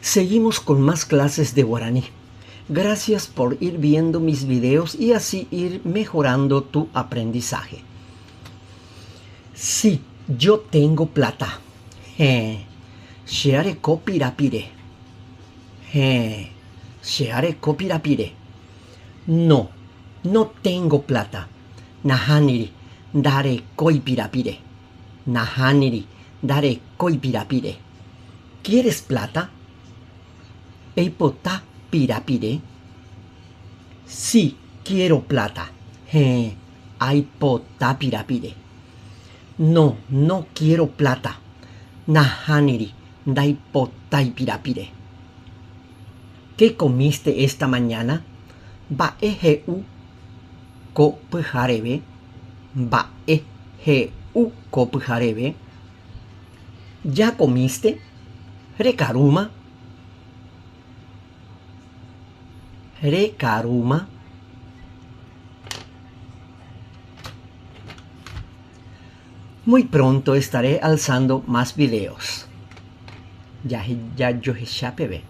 Seguimos con más clases de guaraní. Gracias por ir viendo mis videos y así ir mejorando tu aprendizaje. Sí, yo tengo plata. Héẽ, che areko pirapire. Héẽ, che areko pirapire. No, no tengo plata. Nahániri, ndarekói pirapire. Nahániri, ndarekói pirapire. Quieres plata? Eipota pirapire? Sí, quiero plata. Héẽ, aipota pirapire. No, no quiero plata. Nahániri, ndaipotái pirapire. Qué comiste esta mañana? Mba'e he'u ko pyhareve? Mba'e he'u ko pyhareve? Ya comiste? Rekarúma? Rekarúma? Muy pronto estaré alzando más videos. Jajohecha peve.